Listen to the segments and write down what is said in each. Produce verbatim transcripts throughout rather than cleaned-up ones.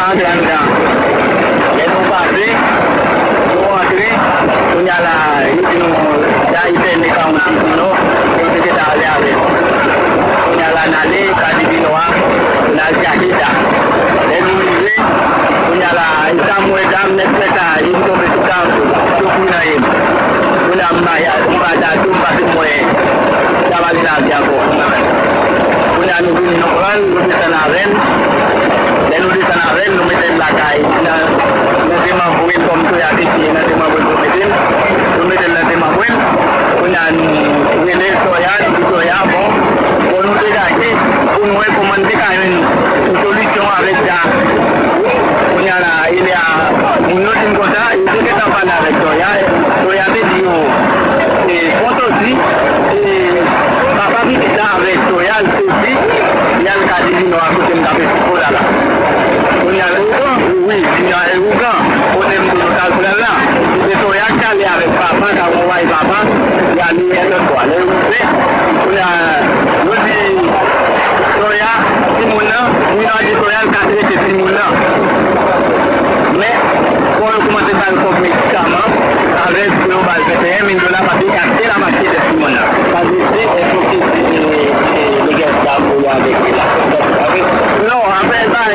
Antre anndan. Lè nou pase, nou antre, kounye a la, yo di nou, Dayitè ne ka yon ti koulò, yo te gentan ale avè nou. Kounye a la, n ale, Kadivino a, n al chache Da. Lè nou rive, kounye a la, e sa m wè Da m nèk fè sa, yo tonbe sou Da m, yo kouri nan ye m. Kounye a, m ba, m ba Da tou, m pase m wè, sa pa gen lavi ankò. Kounye a, nou vin, nou pran l, nou desann avè l. Lè nou desann avè l, nou mete l lakay, nan, nan demanbre l, kòm Toya te di, nan demanbre l pou mete l. Nou mete l nan demanbre l. Kounye a, nou rele Toya, nou di Toya, bon, bon, nou degaje pou nou wè kòman n te ka jwenn yon solisyon avèk Da. Kounye a la, e lè a, moun yo di m konsa, yo te gentan pale avèk Toya. Toya te di yo, e, fò soti, e, papa pitit la avèk Toya, l soti, y al Kadivino a kote m t ap esplike w la la. Kounye a, wi, Junior e Ougan, kote m di nou t al pran l la. Se Toya k t ale avèk papa, k ap anvayi papa, y ale yon lòt bò. Lè yo rive, kounye a, yo di Toya, timoun nan, Junior di Toya, l ka trete timoun nan. Men, fò yo kòmanse ba l kòb medikaman, avèk pou yo ba l venteyen mil dola, paske y achte lamache de timoun nan. Sa vle di, èske w te di, e, e, nèg esklav ou yo avèk li la? Non, afè bay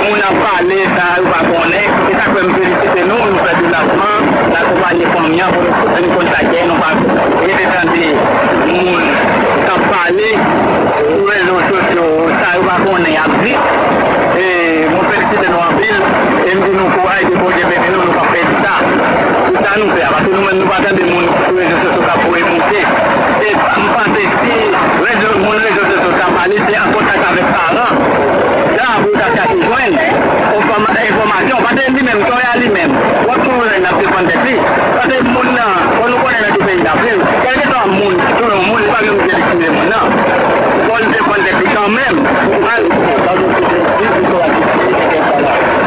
moun ap pale, sa yo pa konnen. E sa k fè m felisite nou, nou fè deplasman, n akonpaye fanmi an pou nou vin konn sa k gen, nou pa rete tande moun k ap pale sou rezo sosyo, sa yo pa konnen y ap di. E mwen felisite nou anpil, e m di nou kouraj, ke Bondye beni nou, nou p ap pèdi sa. Pou sa nou fè a, paske nou menm nou pa tande moun sou rezo sosyo k ap voye monte. Se, m panse si rezo, moun rezo sosyo ta pale, se an kontak avèk paran Da pou yo ta chache jwenn enfòma-, enfòmasyon. Paske li menm, Toya li menm, w ap toujou wè l ap defann tèt li. Paske moun nan, fò nou konnen nan ki peyi l ap viv. Kèlkeswa moun ki touye yon moun, li pa gen oblije li touye moun nan. Fò l defann tèt li kanmenm.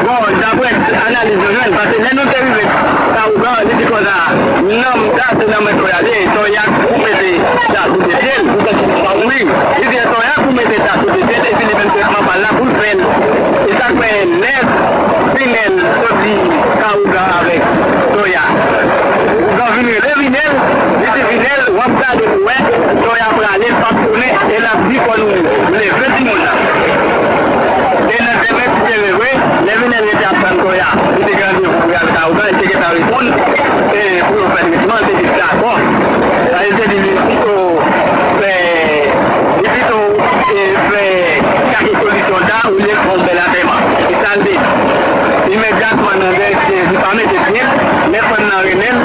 Bon, daprè analiz nou jwenn, paske lè nou te rive Kaougan, li di konsa, nanm Da se nan men Toya li ye, Toya pou mete Da sou de pye l. Wi, li di Toya pou mete Da sou de pye l, epi li menm tretman pa l la pou l fè l. E sa k fè lè Vinèl soti Kaougan avèk Toya. Ougan vin rele Vinèl, li di Vinèl, w ap gade pou wè, Toya prale, l p ap tounen, e l ap di fò nou leve timoun nan. E nan demen, si Dye vle, lè Vinèl rete ap tann Toya, li te gen randevou pou y al Kaougan, li te gentan reponn, e pou yo fè tretman, li te di dakò. Sa li te di, li pito fè, li pito, e, fè chache solisyon Da olye l fè yon bèl antèman. E sa l te di. Imedyatman, nan dèyè, li pa mete pye l, lè frè m nan rele l,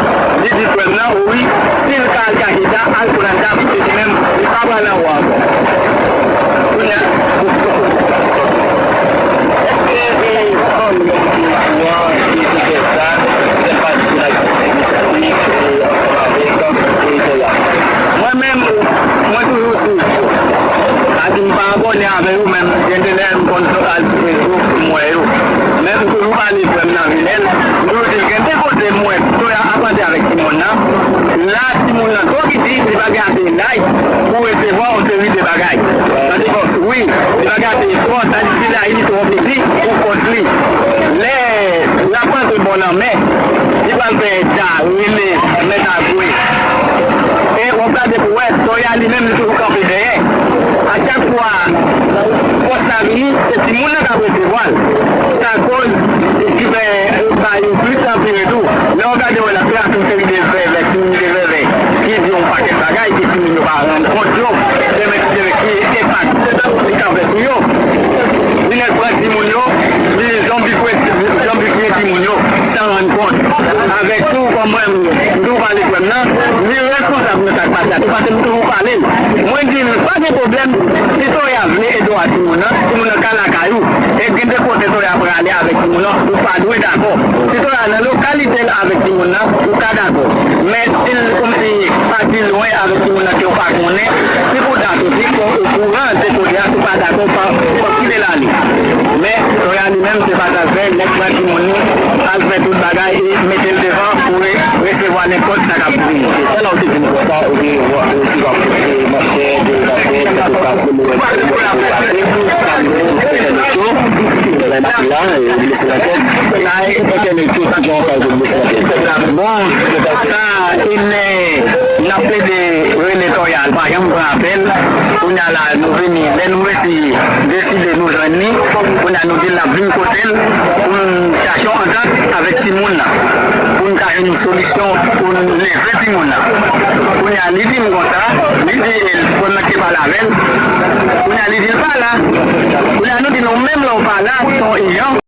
li di frè m nan, o wi, si l ka al chache Da, al pran Da, paske li menm, li pa pral anwo ankò. Kounye a, èske, e, fanmi ki te nan kou an, ki te fè sa, fè pati nan aktivite mistik, e, ansanm avèk, e, Toya? Mwen menm, mwen toujou swiv yo. Pa di m pa abòne avè yo, men gen de lè m konn al sou Facebook pou m wè yo. Men m toujou pale frè m nan Vinèl, m toujou di l gen de kote m wè Toya ap antre avèk timoun nan. La, timoun nan twò piti, li pa gen ase laj pou resevwa yon seri de bagay. Sa se fòs, wi, li pa gen ase fòs, sa di ti laj li twò piti pou fòs li. Lè l ap antre bò lanmè, li pral fè Da rele mèt a jwe. E w ap gade pou wè, Toya li menm li toujou kanpe dèyè. A chak fwa fòs la vini, se timoun nan k ap resevwa l. Sa koz ki fè ba yo plis anpire tou. Lè w gade wè l ap trase yon seri de vèvè, siy de vèvè, ki di yon pakèt bagay ke timoun yo pa rann kont yo. Demen si Dye vle, ki enpak li ka fè sou yo. Li nèk pran timoun yo, li zonbifye, zonbifye timoun yo, san rann kont. Avèk tou, kòm mwen, m toujou pale frè m nan, li reskonsab nan sa k pase a tou, paske m toujou pale l. Mwen di l, pa gen pwoblèm, si Toya vle ede w a timoun nan, timoun nan ka lakay ou. E gen de kote Toya prale avèk timoun nan, ou pa dwe dakò. Si Toya nan lokalite l avèk timoun nan, ou ka dakò. Men si l kòmsi pati lwen avèk timoun nan ke w pa konnen, si pou Da soti, fò w okouran de kote a, si w pa dakò, pa, pa kite l ale. Men Toya li menm, se pa sa l fè, nèk pran timoun li, al fè tout bagay e mete l devan pou re-, resevwa nenpòt sa k ap vini. Talè w te di m konsa, ou te resevwa kote machè, de machè, ki te pase, mwen, mwen, ki te pase, sa vle di tout entènèt yo, N ap la, e, blese nan tèt. Sa e, enternasyonal, tout jan w pale de blese nan tèt. Bon, sa, e, n ap plede rele Toya, l pa janm pran apèl. Kounye a la, nou vini, lè nou resi deside nou jwenn li, kounye a nou di l n ap vin kote l pou n chache yon antant avèk timoun nan, pou n ka jwenn yon solisyon pou n leve timoun nan. Kounye a, li di m konsa, li di, e, frè m nan ki te pale avè l. Kounye a, li di l pa la. Kounye a, nou di nou menm lè w pa la, se yon ijan.